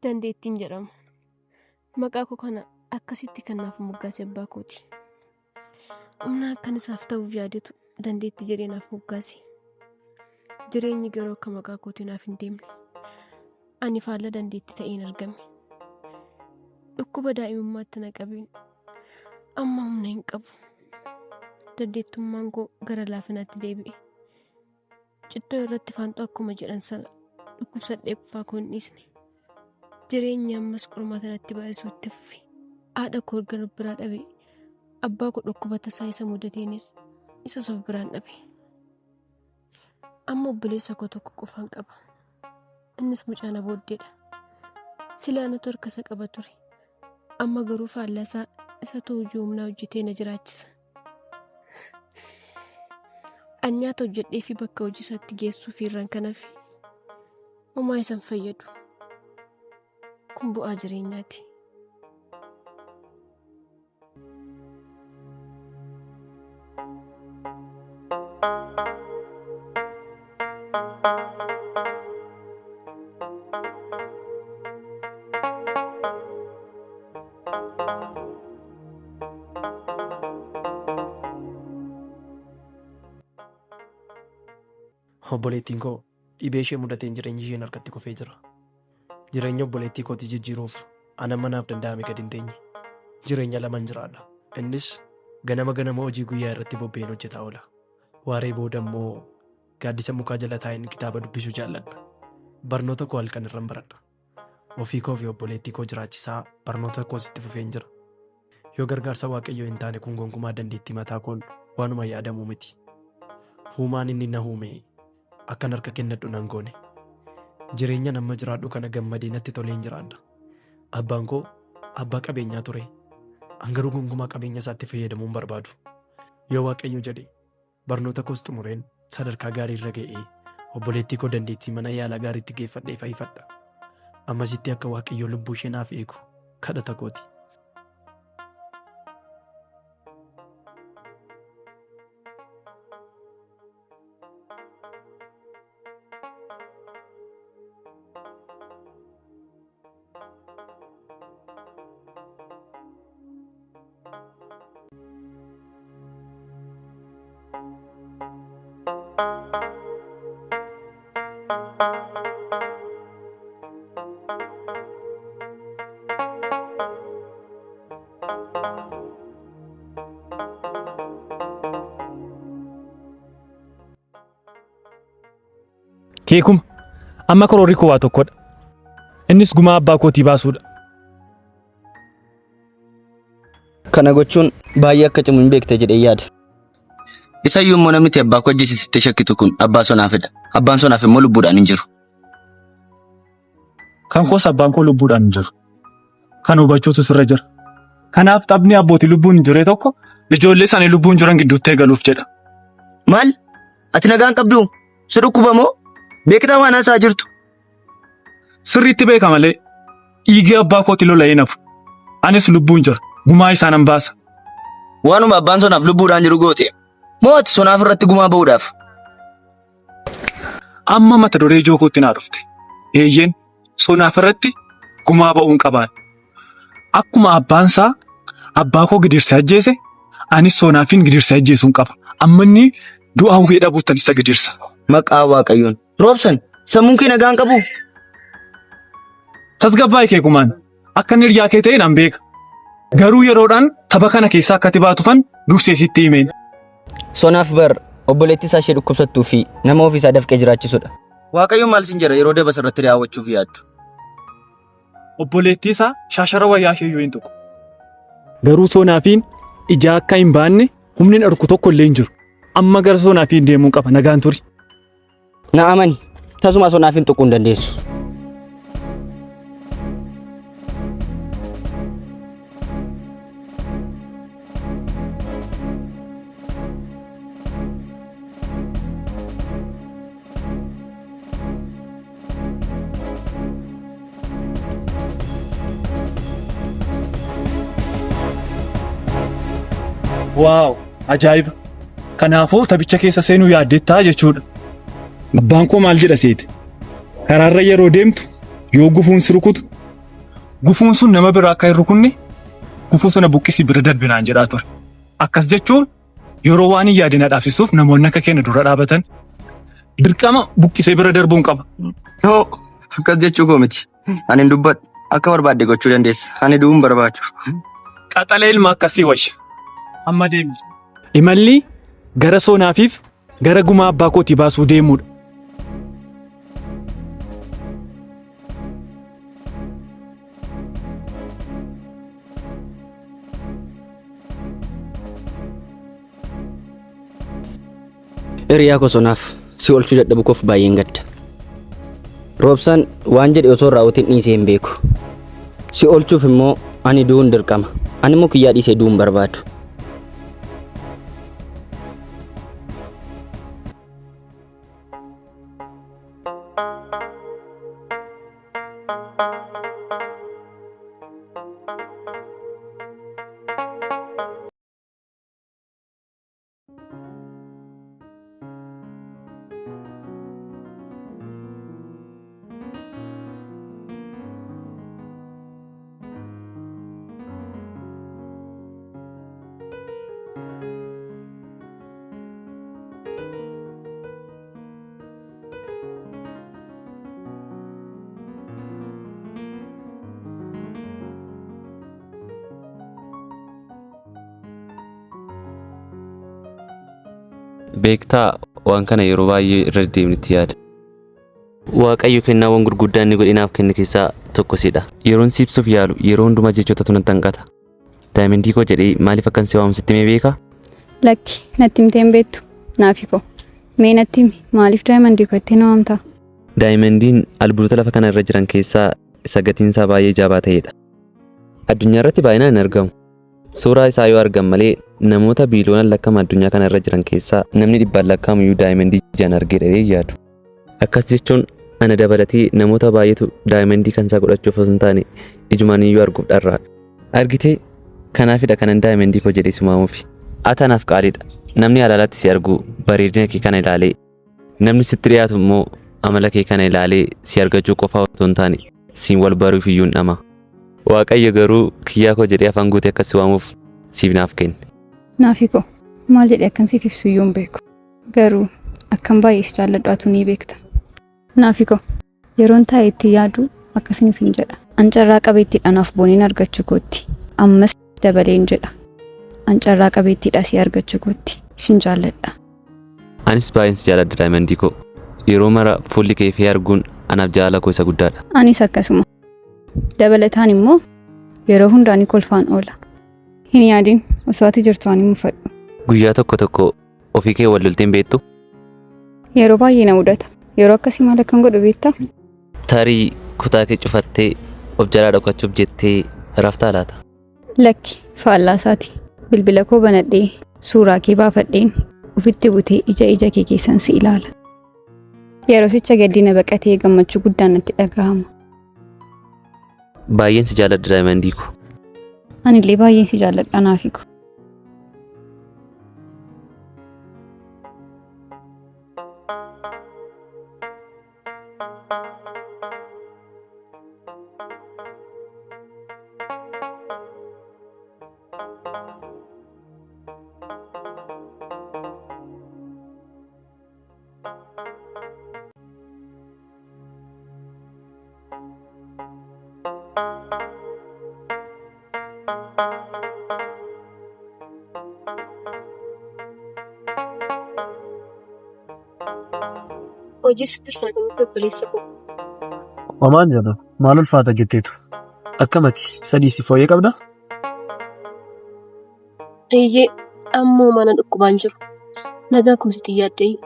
Dandeettiin jedhama. Maqaa koo kana akkasitti kan naaf moggaase abbaa kooti. Humna akkan isaaf ta'uuf yaadetu dandeettii jedhee naaf moggaase. Jireenyi garuu akka maqaa kootii naaf hin deemne. Ani faalla dandeettii ta'een argame. Dhukkuba daa'imummaatti na qabeen amma humna hin qabu. Dandeettummaan koo gara laafinaatti deebi'e. Cittoo irratti faanxoo akkuma jedhan sana dhukkubsadhee qofaa koo hin dhiisne. Jireenyi ammas qormaata natti baay'isuu itti fufe. Haadha koo ergan of biraa dhabe, abbaa koo dhukkuba tasaa isa mudateenis isas of biraan dhabe. Amma obboleessa koo tokko qofaan qaba. Innis mucaa na booddeedha. Silaa anatu harka isa qaba ture. Amma garuu faallaasaa isatu hojii humnaa hojjetee na jiraachisa. An nyaata hojjedhee fi bakka hojii isaatti geessuu fi irraan kan hafe homaa isa hin fayyadu. Kun bu'aa jireenyaati. Obboleettiin koo dhibee ishee mudateen jireenyi isheen harkatti kufee jira. Jireenya obboleettii kootii jijjiiruuf ana manaaf danda'ame gad hin teenye. Jireenya laman jiraadha. Innis ganama ganama hojii guyyaa irratti bobba'een hojjetaa oola. Waaree booda immoo gaaddisa mukaa jala taa'een kitaaba dubbisuu jaalladha. Barnoota koo halkan irran baradha. Ofii koo fi obboleettii koo jiraachisaa barnoota koos itti fufeen jira. Yoo gargaarsa Waaqayyoo hin taane kun gonkumaa dandeettii mataa koon waanuma yaadamu miti. Huumaan inni na uume akkan harka kennadhu nan goone. Jireenyan amma jiraadhu kana gammadee natti toleen jiraadha. Abbaan koo abbaa qabeenyaa ture. An garuu gonkumaa qabeenya isaatti fayyadamuu hin barbaadu. Yoo Waaqayyo jedhe Barnoota koos xumureen sadarkaa gaarii irra ga'ee obboleettii koo dandeettii mana yaalaa gaariitti geeffadhee fayyifadha. Ammasitti akka Waaqayyo lubbuu ishee naaf eegu kadhata kooti. Keekuma, amma karoorri koo waa tokkodha. Innis gumaa abbaa kootii baasuudha. Kana gochuun baay'ee akka cimu hin beekte jedhee yaada. Isayyuu immoo namni abbaa koo ajjeesisittee shakkitu kun abbaa sonaafidha. Abbaan sonaaf immoo lubbuudhaan hin jiru. Kan koos abbaan koo lubbuudhaan hin jiru. Kan hubachuutu sirra jira. Kanaaf taphni abbootii lubbuun hin jirre tokko ijoollee isaanii lubbuun jiran gidduutti eegaluuf jedha. Maal? Ati nagaan qabduu? Si dhukkuba moo? Beektaa waan haasaa jirtu? Sirriitti beeka malee dhiigee abbaa kooti lola'ee nafu. Anis lubbuun jira. Gumaa isaa nan baasa. Waanuma abbaan sonaaf lubbuudhaan jiru goote. Moo ati sonaaf irratti gumaa ba'uudhaaf? Amma mata duree ijoo kootti naa dhufte. Eeyyeen sonaaf irratti gumaa ba'uun qabaan. Akkuma abbaan isaa abbaa koo gidirsee ajjeese anis sonaafin gidirsee ajjeesuun qaba. Amma inni du'aa hubee dhabuuttan isa gidirsa. Maqaa Waaqayyoon. Roobsan, sammuun kee nagaan qabu? Tasgabbaa'i keekumaan akka inni hiriyaa kee ta'e nan beeka. Garuu yeroodhaan tapha kana keessaa akka ati baatufan dursee sitti himeen. Sonaaf bar obboleettii isaa ishee dhukkubsattuu fi nama ofii isaa dafqee jiraachisudha. Waaqayyo maal sin jedha yeroo daba irratti raawwachuuf yaaddu? Obboleettii isaa shaashara wayyaa ishee iyyuu hin tuqu. Garuu soonaafiin ija akka hin baanne humni na dhorku tokko illee hin jiru. Amma gara soonaafiin deemuun qaba nagaan turi. Na amani, tasuma sonaafin tuquu hin dandeessu. Waaw! Ajaa'iba! Kanaafuu taphicha keessa seenuu yaaddeettaa jechuudha. Abbaan koo maal jedha seete? Karaarra yeroo deemtu yoo gufuun si rukutu gufuun sun nama biraa akka hin rukunne gufuu sana buqqisii bira darbi naan jedhaa ture. Akkas jechuun yeroo waan hin yaadin na dhaabsisuuf namoonni akka keenya dura dhaabatan dirqama buqqisee bira darbuun qaba. Yoo akkas jechuu koo miti. Ani hin dubbadhu. Akka barbaadde gochuu dandeessa. Ani du'uu hin barbaadu. Qaxalee ilma akkasii wayya. Amma deemi. Imalli gara soonaafiif gara gumaa abbaa kootii baasuu deemuudha. Hiriyaa koo sonaaf si oolchuu dadhabuu koof baay'een gadda. Roobsaan waan jedhe osoo hin raawwatin dhiisee hin beeku. Si oolchuuf immoo ani du'uun dirqama. Ani immoo kiyyaa dhiisee du'uu hin barbaadu. Beektaa waan kana yeroo baay'ee irra deddeebiin yaada. Waaqayyo kennaawwan gurguddaa inni godhe naaf kenne keessaa tokko sidha. Yeroon si ibsuuf yaalu yeroo hundumaa jechootatu nan tanqata. Daayimandii koo jedhee maaliif akkan si waamu sitti himee beekaa? Lakki natti himtee hin beektu naafi koo. Mee natti himi maaliif daayimandii koo ittiin waamta? Daayimandiin albuudota lafa kana irra jiran keessaa isa gatiin isaa baay'ee jabaa ta'edha. Addunyaa irratti baay'inaan hin argamu. Suuraa isaa yoo argan malee namoota biiliyoonaan lakkaa'aman addunyaa kana irra jiran keessaa namni dhibbaan lakkaa'amu iyyuu daayimandii ijaan argeera jedhee hin yaadu. Akkas jechuun ana dabalatee namoota baay'eetu daayimandii kan isaa godhachuuf osoo hin taane ijumaan iyyuu arguuf dharra'a. Argitee kanaafidha kanan daayimandii koo jedhee si waamuufi. Ati anaaf qaaliidha. Namni alaalaatti si argu bareedina kee kana ilaalee namni sitti dhiyaatu immoo amala kee kana ilaalee si argachuu qofaa otoo hin taane siin wal baruuf iyyuu hin dhama. Waaqayyo garuu kiyyaa koo jedhee afaan guutee akka si waamuuf siif naaf kenne. Naafi koo maal jedhee akkan siif ibsu iyyuu hin beeku. Garuu akkan baay'ee si jaalladhu atuu ni beekta. Naafi koo yeroon taa'ee itti yaadu akkasiniif hin jedha. An carraa qabeettiidha naaf booniin argachuu kootti. Ammas dabaleen jedha. An carraa qabeettiidha si argachuu kootti. Sin jaalladha. Anis baay'een si jaalladha daayimandii koo. Yeroo mara fuulli kee ifee arguun anaaf jaalala koo isa guddaadha. Anis akkasuma. Dabalataan immoo yeroo hunda ani kolfaan oola. Hin yaadin osoo ati jirtu ani hin mufadhu. Guyyaa tokko tokko ofii kee wal loltee hin beektu? Yeroo baay'ee na mudata. Yeroo akkasii maal akkan godhu beektaa? Tarii kutaa kee cufattee of jalaa dhokachuuf jettee raftaa laata? Lakki faallaa isaati. Bilbila koo banadhee suuraa kee baafadheen ofitti butee ija ija kee keessan si ilaala. Yerosicha gaddi na baqatee gammachuu guddaan natti dhaga'ama. Baay'een si jaalladha daayimandii ko. Anillee baay'een si jaalladha naafi ko. Hojii sitti ulfaate miti obboleessa koo. Homaan jedhu maal ulfaata jetteetu. Akkamati sadii si fooyyee qabda? Eeyyee ammoo mana dhukkubaan jiru. Nagaa kootiitti yaadda'ii.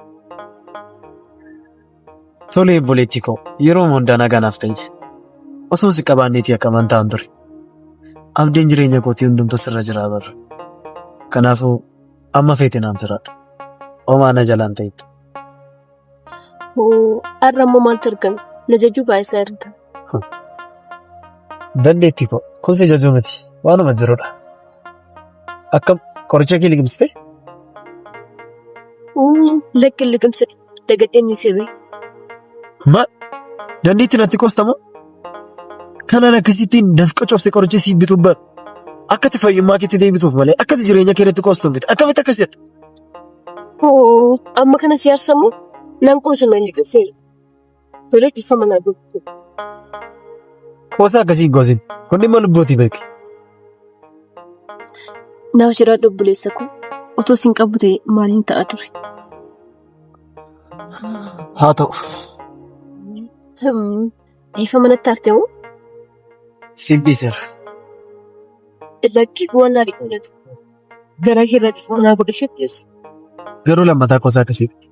Tole obboleettii koo yeroo hundaa nagaa naaf ta'i. Osoo si qabaanneetii akkaman ta'an ture. Abdiin jireenya kootii hundumtuu sirra jira barra. Kanaafuu amma feete naaf jiraadhu. Homaa na jalaan ta'ittu. Hoo har'a immoo maaltu argame? Na jajuu baay'isaa jirta. Dandeettii koo kun si jajuu miti waanuma jirudha. Akkam Qoricha kee liqimsite? Lakki hin liqimsine. Dagadheen ni seebee. Maal? Dandeetti natti qoosta moo? Kanaan akkasittiin dafqa cobse qoricha siif bituuf bar. Akka ati fayyummaa keetti deebituuf malee akka ati jireenya kee irratti qoostu miti. Akkamitti akkas jetta? Hoo amma kana si aarsamu nan qoosa nan liqimseera. Tolee dhiifama naa godhu. Qoosa akkasii hin qoosin. Kun dhimma lubbuuti beeki. Naaf jiraadhu obboleessa koo. Otoo sin qabu ta'e maaliin ta'a ture? Haa ta'u. Dhiifama natti aarte moo? Siif dhiiseera. Lakkii waan naa dhiqatu. Garaa kee irraa dhiifama naa godhu ishee dhiyeessa. Garuu lammataa qoosaa akkasii miti.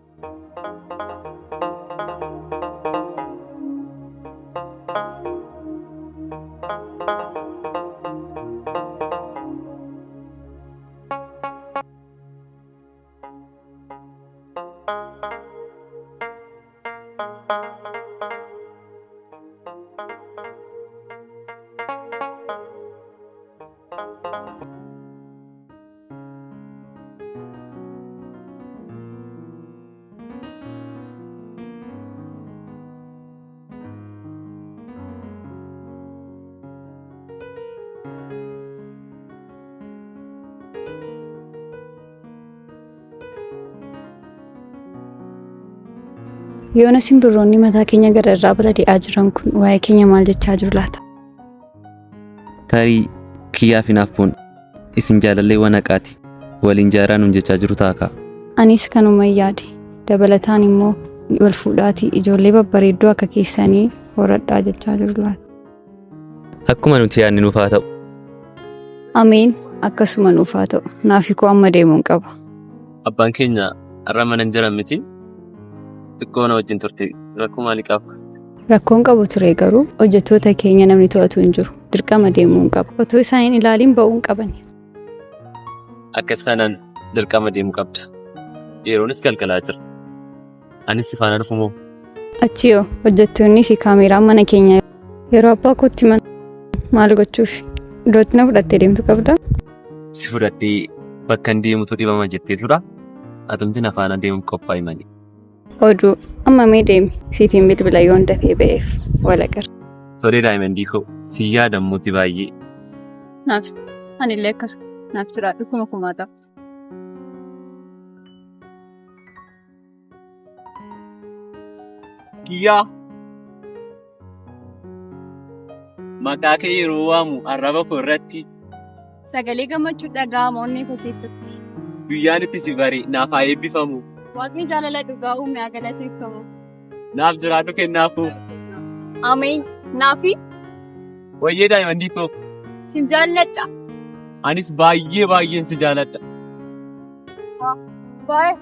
Yoona simbirroonni mataa keenya gara irraa balali'aa jiran kun waa'ee keenya maal jechaa jiru laata? Tarii kiyyaa fi naaffuun isin jaalalleewwan haqaati. Waliin jaaraa nuun jechaa jiru ta'a kaa. Anis kanuma yaade. Dabalataan immoo wal fuudhaatii ijoollee babbareedduu akka keessanii horadhaa jechaa jiru laata? Akkuma nuti yaadne nuuf haa ta'u. Ameen akkasuma nuuf haa ta'u. Naafi koo amma deemuun qaba. Abbaan keenya har'a mana hin jiran miti. Xiqqoo na wajjin turte rakkoo maalii qaba? Rakkoon qabu ture garuu hojjettoota keenya namni to'atu hin jiru. Dirqama deemuun qaba. Otoo isaan hin ilaaliin ba'uu hin qabani. Akkas taanaan dirqama deemuu qabda. Yeroonis galgalaa jira. Anis si faana dhufu moo? Achii hoo hojjettoonnii fi kaameeraan mana keenyaa yeroo abbaa kootti himan maal gochuuf iddootti na fudhattee deemtu qabda? Si fudhadhee bakkan deemutu dhibama jettee tura. Atumti na faana deemuuf qophaa'i malee. Oduu amma mee deemi siif hin bilbila yoon dafee ba'eef wal agarra. Tolee daa'imandii koo si yaadammuuti baay'ee. Naaf anillee akkasuma naaf jiraadhu kuma kumaata. Kiyyaa. Maqaa kee yeroo waamu arraba koo irratti. Sagalee gammachuu dhaga'ama onnee koo keessatti. Guyyaan itti si bare naaf haa eebbifamu. Waaqni jaalala dhugaa uume haa galateeffamu. Naaf jiraadhu kennaafuu. Ameen. Naafi Wayyee daa'imandii koo. sin jaalladha. Anis baay'ee baay'een si jaaladha. Bye.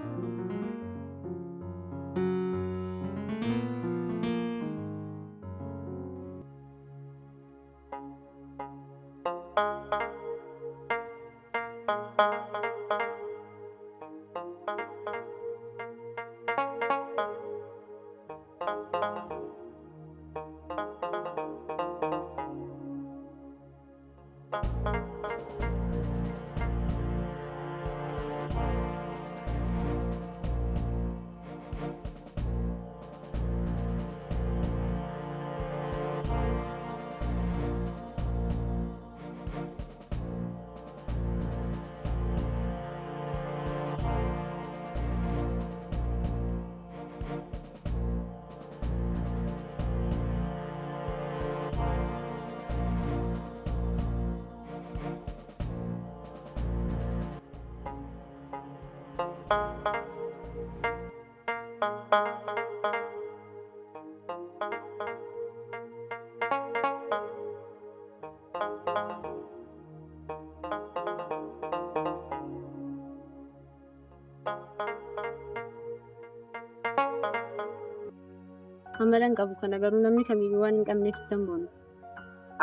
Amala hin qabu kana garuu namni kamiyyuu waan hin qabneef itti hin boonu.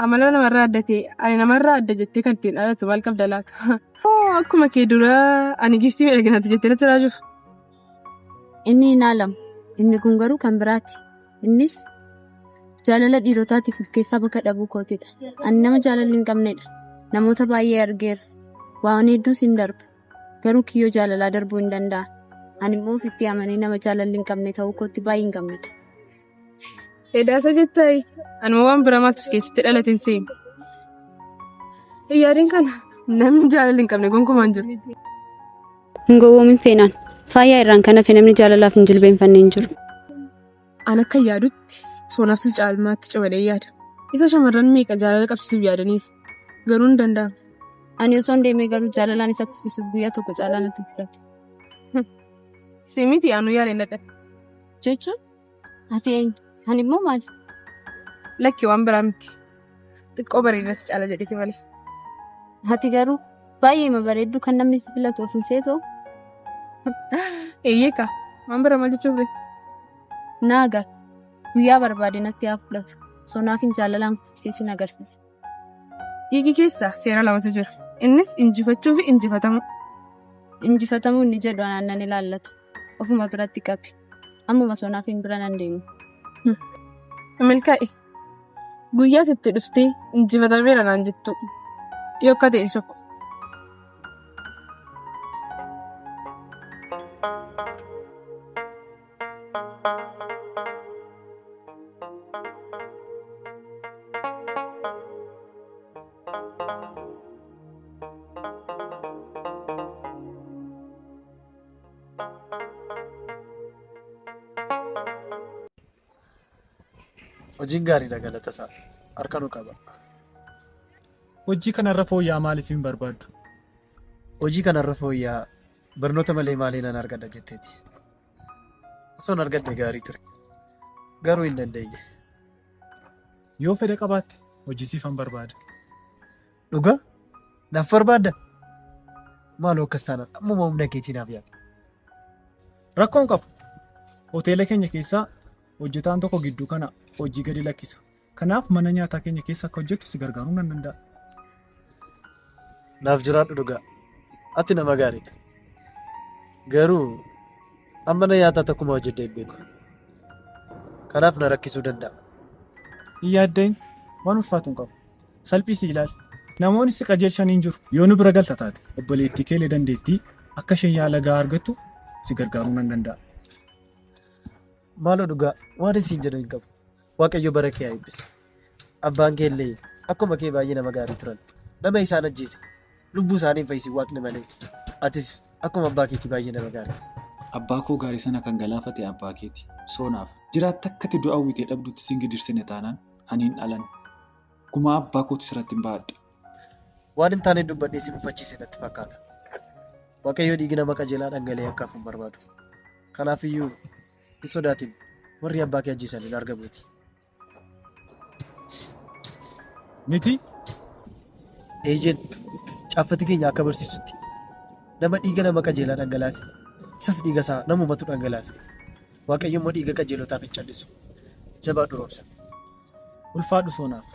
Amala namarraa adda ta'e ani namarraa adda jettee kan ittiin dhalatu maal qabda laata? Hoo akkuma kee dura ani giftii miidhaginaati jettee natti raajuuf. Inni hin haalamu. Inni kun garuu kan biraati. Innis jaalala dhiirotaatiif of keessaa bakka dhabuu kootidha. Ani nama jaalala hin qabnedha. Namoota baay'ee argeera. Waan hedduus hin darbu. Garuu kiyyoo jaalalaa darbuu hin danda'an. Ani immoo ofitti amanee nama jaalalli hin qabne ta'uu kootti baay'een gammada. Edaasa jettaayi. Anuma waan biraa maaltu si keessatti dhalate hin seenu. Hin yaadin kana namni jaalala hin qabne gonkumaa hin jiru. Hin gowwoomin Feenaan. Faayyaa irraan kan hafe namni jaalalaaf hin jilbeenfanne hin jiru. An akka yaadutti soonaftus caalmaatti cimadhee yaada. Isa shamarran meeqa jaalala qabsiisuuf yaadaniif garuu hin danda'amu. Ani osoon deemee garuu jaalalaan isa kuffisuuf guyyaa tokko caalaa natti hin fudhatu. Si miti anuu yaaleen dadhabe. Jechuun ati eenyu? Ani immoo maali? Lakki waan biraa miti. Xiqqoo bareedina si caala jedheeti malee. Ati garuu baay'eema bareedduu kan namni si filatu of hin seetoo? Eeyyee kaa waan biraa maal jechuuf ree? Na agarta. Guyyaa barbaade natti haa fudhatu. Sonaafin jaalalaan kuffisee sin agarsiisa. Dhiigi keessa seera lamatu jira. Innis injifachuu fi injifatamuu. Injifatamuu inni jedhu anaan nan ilaallatu. Ofuma biratti qabi. Ammuma Sonaafin bira nan deema. Milkaa'e. Guyyaa itti dhuftee injifatameera naan jettu. Dhiyoo akka ta'e hin shakku. Hojiin gaariidha galata isaa. Harka nu qaba. Hojii kanarra fooyya'aa maaliif hin barbaaddu? Hojii kanarra fooyya'aa barnoota malee maalii nan argadha jetteeti. Osoon argadhe gaarii ture. Garuu hin dandeenye. Yoo fedha qabaatte hojii siifan barbaada. Dhugaa? Naaf barbaadda? Maaloo akkas taanaan ammuma humna keetii naaf yaali. Rakkoo hin qabu. Hoteela keenya keessaa hojjetaan tokko gidduu kana hojii gadi lakkisa. Kanaaf mana nyaataa keenya keessa akka hojjettu si gargaaruu nan danda'a. Naaf jiraadhu dhugaa. Ati nama gaariidha. Garuu an mana nyaataa tokkuma hojjedhee hin beeku. Kanaaf na rakkisuu danda'a. Hin yaadda'in waan ulfaatu hin qabu. Salphisi ilaali. Namoonni si qajeelchan hin jiru. Yoo nu bira galta taate obboleettii keelee dandeettii akka isheen yaala gahaa argattu si gargaaruu nan danda'a. Maaloo dhugaa waan isiin jedhu hin qabu. Waaqayyo bara kee haa eebbisu. Abbaan kee illee akkuma kee baay'ee nama gaarii turan. Nama isaan ajjeese lubbuu isaanii hin fayyisin waaqni malee. Atis akkuma abbaa keetii baay'ee nama gaarii. Abbaa koo gaarii sana kan galaafate abbaa keeti. Soonaaf. Jiraatta akkati du'a hawwitee dhabdutti sin gidirsine taanaan ani hin dhalanne. Gumaa abbaa kooti sirratti hin ba'adha. Waan hin taane dubbadhee si mufachiise natti fakkaata. Waaqayyo dhiigi nama qajeelaa dhangala'ee akka hafu hin barbaadu. Kanaafiyyuu hin sodaatin warri abbaa kee ajjeesan hin argamuuti. Miti? Eeyyeen caaffati keenya akka barsiisutti nama dhiiga nama qajeelaa dhangalaase isas dhiiga isaa namumatu dhangalaase. Waaqayyo immoo dhiiga qajeelotaaf hin callisu. Jabaadhu Roobsan. Ulfaadhu Soonaaf.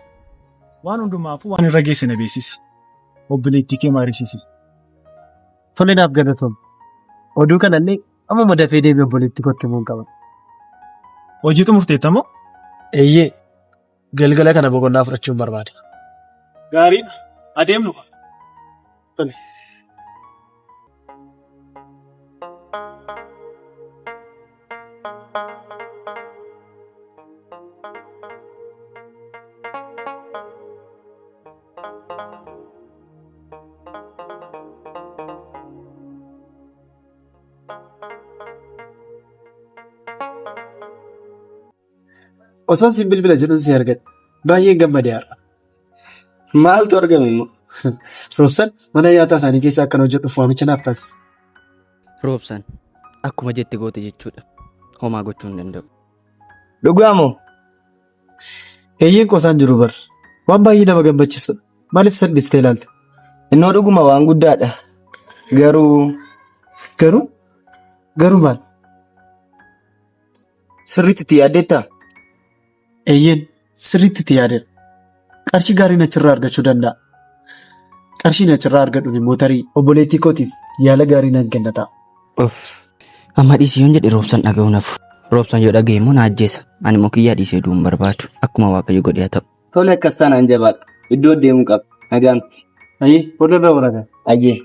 Waan hundumaafuu waan irra geesse na beeksisi. Obboleettii kee mariisisi. Tole naaf galatoomi. Oduu kanallee ammuma dafee deemee obboleettii kootti himuun qaba. Hojii xumurteetta moo? Eeyyee. Galgala kana boqonnaa fudhachuun barbaada. Gaariidha. Adeemnu. Tole. Osoon siin bilbila jedhuun si argadhe. Baay'een gammade har'a. Maaltu argame immoo? Roobsan mana nyaataa isaanii keessa akkan hojjedhuuf waamicha naaf taasise. Roobsan akkuma jette goote jechuudha. Homaa gochuu hin danda'u. Dhugaa moo? Eeyyeen qoosaan jiru bar. Waan baay'ee nama gammachiisudha. Maaliif salphistee ilaalta? Innoo dhuguma waan guddaadha. Garuu Garuu garuu maal? sirriitti itti yaaddeettaa? Eeyyeen sirriitti itti yaadeera. Qarshii gaariin achirraa argachuu danda'a. Qarshiin achirraa argadhuun immoo tarii obboleettii kootiif yaala gaarii nan kenna ta'a. Uff. Amma dhiisi yoon jedhe roobsan dhaga'uu nafu. Roobsan yoo dhaga'e immoo na ajjeesa. Ani immoo kiyyaa dhiisee du'uu hin barbaadu. Akkuma Waaqayyo godhe haa ta'u. Tole akkas taanaan jabaadha. Iddoo deemuu qaba. Nagaan. Ayyee booda irra waragaa. Ayyee.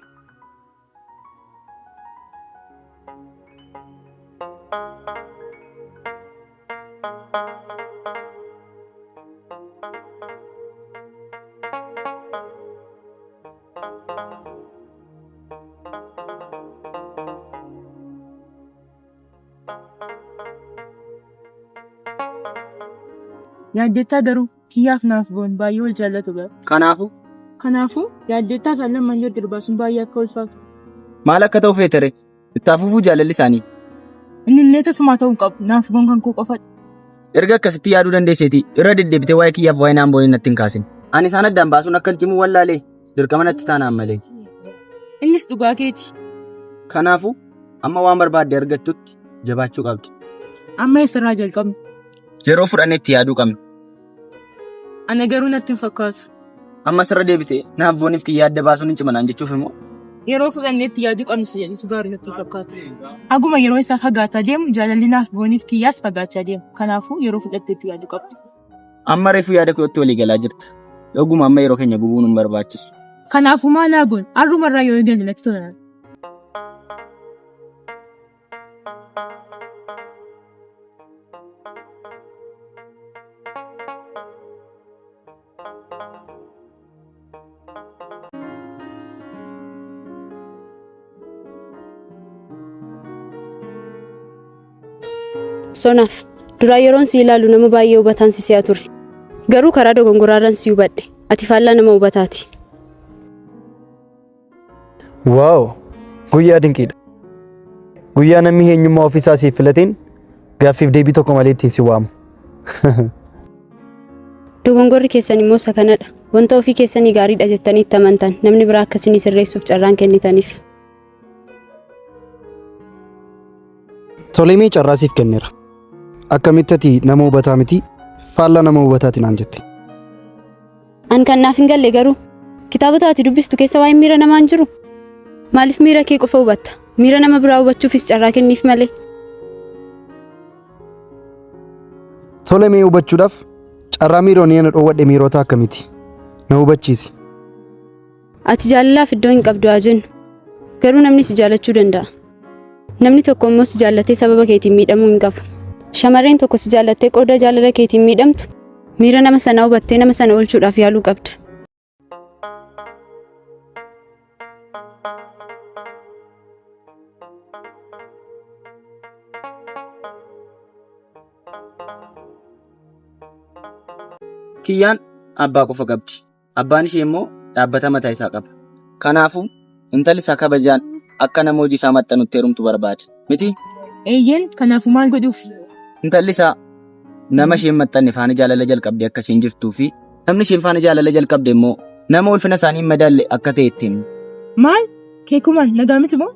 Yaaddettaa garuu kiyyaaf naaf boon baay'ee wal jaallatu bara. Kanaafuu Kanaafuu yaaddettaa isaan lamaan gargar baasuun baay'ee akka ulfaatu. maal akka ta'u feetere? Itti hafuufuu jaalalli isaanii. Inni illee tasumaa ta'uu hin qabu. Naaf boon kan koo qofadha. Erga akkasitti yaaduu dandeesseeti irra deddeebitee waa'ee kiyyaaf waa'ee naan boonii natti hin kaasin. Ani isaan addaan baasuun akka hin cimu wallaalee dirqama natti taanaan malee. Innis dhugaa keeti. Kanaafuu amma waan barbaadde argattutti jabaachuu qabdi. Amma eessarraa jalqabnu? Yeroo fudhannee itti yaaduu qabna. Ana garuu natti hin fakkaatu. Amma sirra deebitee naaf booniif kiyya adda baasuun hin cimanaan jechuuf immoo Yeroo fudhannee itti yaaduu qabnu si jedhutu gaarii natti hin fakkaatu. Haguma yeroo isaa fagaataa deemu jaalalli naaf booniif kiyyaas fagaachaa deema. Kanaafuu yeroo fudhattee itti yaaduu qabda. amma reefu yaada kootti walii galaa jirta. Dhuguma amma yeroo keenya gubuun hin barbaachisu. Kanaafuu maal haa goonu? Har'umarraa yoo eegalle natti tola. Sonaaf duraa yeroon si ilaalu nama baay'ee hubataan si si'a ture. Garuu karaa dogongoraarran si hubadhe. Ati faallaa nama hubataati. Waaw! Guyyaa dinqiidha. Guyyaa namni eenyummaa ofiisaa siif filateen gaaffiif deebii tokko malee ittiin si waamu. Dogongorri keessan immoo isa kanadha. Wanta ofii keessanii gaariidha jettanii itti amantan namni biraa akka isinii sirreessuuf carraan kennitaniif. Tolee mee carraa siif kenneera. Akkamitti ati nama hubataa miti faallaa nama hubataati naan jette. An kan naaf hin galle garuu kitaabota ati dubbistu keessa waa'ee miira namaa hin jiru. Maaliif miira kee qofa hubatta? Miira nama biraa hubachuufis carraa kenniif malee. Tole mee hubachuudhaaf carraa miironni ana dhoowwadhe miirota akkamiiti? Na hubachiisi. Ati jaalalaaf iddoo hin qabdu haa jennu. Garuu namni si jaalachuu danda'a. Namni tokko immoo si jaallatee sababa keetiin miidhamuu hin qabu. Shamarreen tokko si jaallattee qooda jaalala keetiin miidhamtu miira nama sanaa hubattee nama sana oolchuudhaaf yaaluu qabda. Kiyyaan abbaa qofa qabdi. Abbaan ishee immoo dhaabbata mataa isaa qaba. Kanaafuu intalli isaa kabajaan akka nama hojii isaa maxxanutti heerumtu barbaada. Miti? Eeyyeen kanaafuu maal godhuuf? Intalli isaa nama isheen maxxanne faana jaalala jalqabdee akka isheen jirtuu fi namni isheen faana jaalala jalqabde immoo nama ulfina isaanii hin madaalle akka ta'e itti himne. Maal? Keekumaan nagaa miti moo?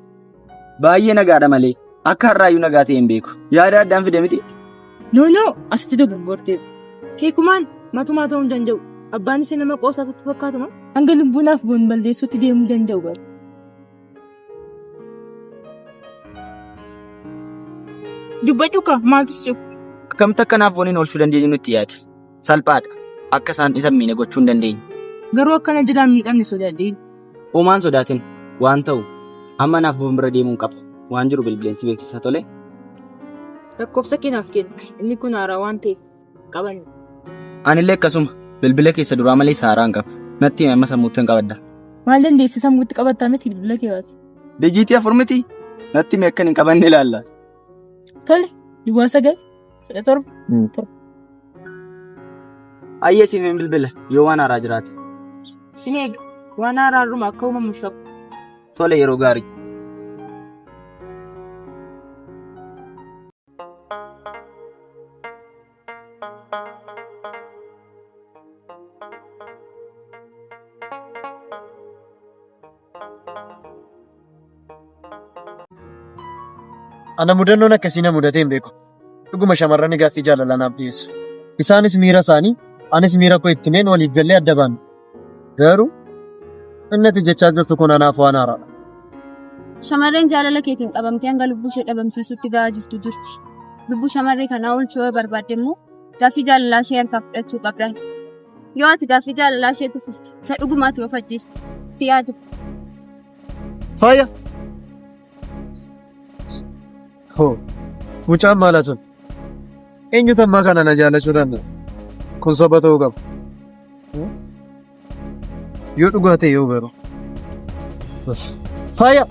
Baay'ee nagaadha malee akka har'aayyuu nagaa ta'e hin beeku. Yaada addaan fide miti? No no asitti dogoggorteef. Keekumaan matumaa ta'uu hin danda'u. Abbaan isee nama qoosaa sitti fakkaatuma. Hanga lubbuu naaf boon balleessuutti deemuu danda'u bara. Dubbadhu kaa maaltu si cufu? Akkamitti akka naaf booniin oolchuu dandeenyu nutti yaade. Salphaadha. Akka isaan isa hin miine gochuu hin dandeenye. Garuu akkana jiraan miidhamne sodaadheen. Uumaan sodaatin waan ta'u amma naaf boon bira deemuun qaba. Waan jiru bilbileen si beeksisa tole. Lakkoofsa kee naaf kenni. Inni kun haaraa waan ta'eef qabanne. Anillee akkasuma bilbila keessa duraa malee isa haaraa hin qabu. Natti himi amma sammuutti hin qabadda. Maal dandeessee sammuutti qabattaa miti bilbila kee baasi. Dijiitii 4 miti? Natti himi akkan hin qabanne ilaalla. Tole duwwaa 9 17 7. Ayyee siif hin bilbila yoo waan haaraa jiraate. Sin eega waan haaraa har'uma akka uumamu shakku. Tole yeroo gaarii. Ana mudannoon akkasii na mudatee hin beeku. Dhuguma shamarran gaaffii jaalalaa naaf dhiyeessu. Isaanis miira isaanii, anis miira koo itti himeen waliif gallee adda baana. Garuu inni ati jechaa jirtu kun anaaf waan haaraadha. Shamarreen jaalala keetiin qabamtee hanga lubbuu ishee dhabamsiisuutti ga'aa jirtu jirti. Lubbuu shamarree kanaa oolchuu yoo barbaadde immoo gaaffii jaalalaa ishee harkaa fudhachuu qabda. Yoo ati gaaffii jaalalaa ishee kuffiste isa dhugumaati of ajjeesti. Itti yaadi. Faaya! Hoo! Mucaan maal haasofti? Eenyutu ammaa kana na jaalachuu danda'a? Kun soba ta'uu qaba. Yoo dhugaa ta'e yoo garuu. Bas. Faaya!